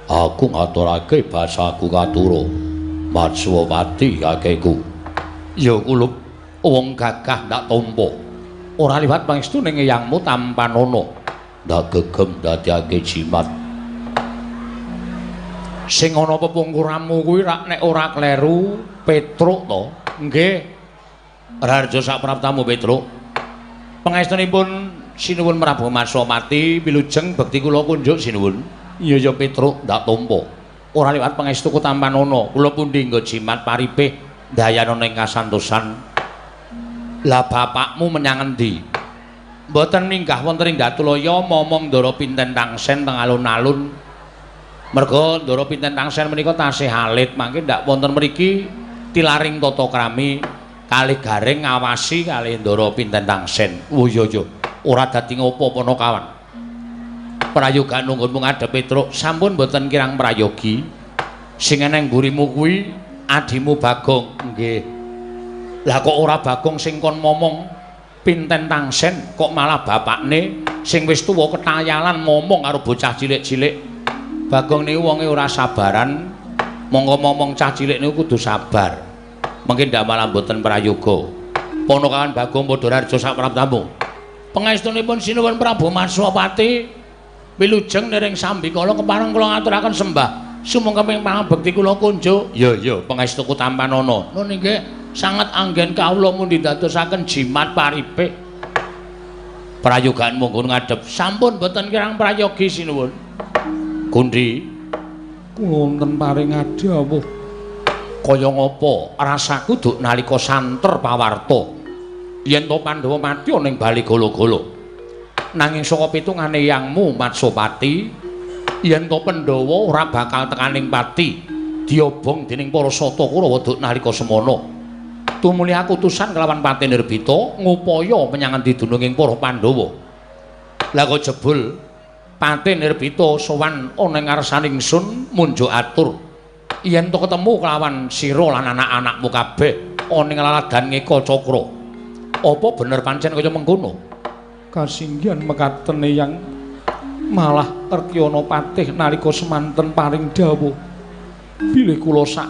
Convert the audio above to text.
Aku ngaturake basaku katura. Matswapati kakeku. Ya kulup wong gagah ndak tampa. Ora liwat pangestune eyangmu tampanana. Ndak gegem dadiake jimat. Sing ana pepungkuramu kuwi rak nek ora kleru Petruk to? Nggih. Raharja sapraptamu Petruk. Pangestunipun sinuwun Prabu Matswapati wilujeng bekti kula kunjuk sinuwun. Iya ya Petruk ndak tampa. Ora liwat pangestuku tampanana. Kula pundi nggo jimat paripih ndayanana ing kasantosan. Lah bapakmu menyang endi? Mboten minggah wonten ing Datulaya momong Ndara Pinten Tangsen teng alun-alun. Merga Ndara Pinten Tangsen menika tasih alit, mangke ndak wonten mriki tilaring tata krami kalih gareng ngawasi kalih Ndara Pinten Tangsen. Oh iya iya, ora dadi ngopo Panakawan. Prayoga nunggunmu ngadhep Petruk, sampun mboten kirang prayogi. Sing eneng mburimu kuwi adimu Bagong. Nggih. Lah kok ora Bagong sing kon momong Pinten Tangsen, kok malah bapakne sing wis tuwa ketayalan momong karo bocah cilik-cilik. Bagong niku wonge ora sabaran, monggo momong cah cilik niku kudu sabar. Mengki ndak malah mboten prayoga. Panakawan Bagong padha raharja sapraptamu. Pangestunipun sinuwun Prabu Matswapati wilujeng niring sambikala kepareng kula ngaturaken sembah sumangga ing pangabekti kula kunjuk. Ya ya pangestuku tampanana. Nun inggih sanget anggen kawula mundi dadosaken jimat paripih. Prayogaan monggo ngadhep. Sampun mboten kirang prayogi sinuwun. Gundi kula wonten paring adhawuh. Kaya ngapa rasaku duk nalika santer pawarta yen to Pandhawa mati ana ing bali gala-gala. Nanging saka pitungane yangmu Matswapati yen to Pandhawa ora bakal tekaning pati diobong dening para sata Kurawa duk nalika semana. Tumuli aku utusan kelawan Patih Nirbita ngupaya menyang endi dununging para Pandhawa. Lah kok jebul Patih Nirbita sowan ana ing ngarsaning ingsun munjuk atur yen to ketemu kelawan sira lan anak-anakmu kabeh ana ing laladan Ngeka Cakra. Apa bener pancen kaya mengkono? Kasinggihan mekaten yang malah Rekyana Patih nalika semanten paring dawuh bilih kula sak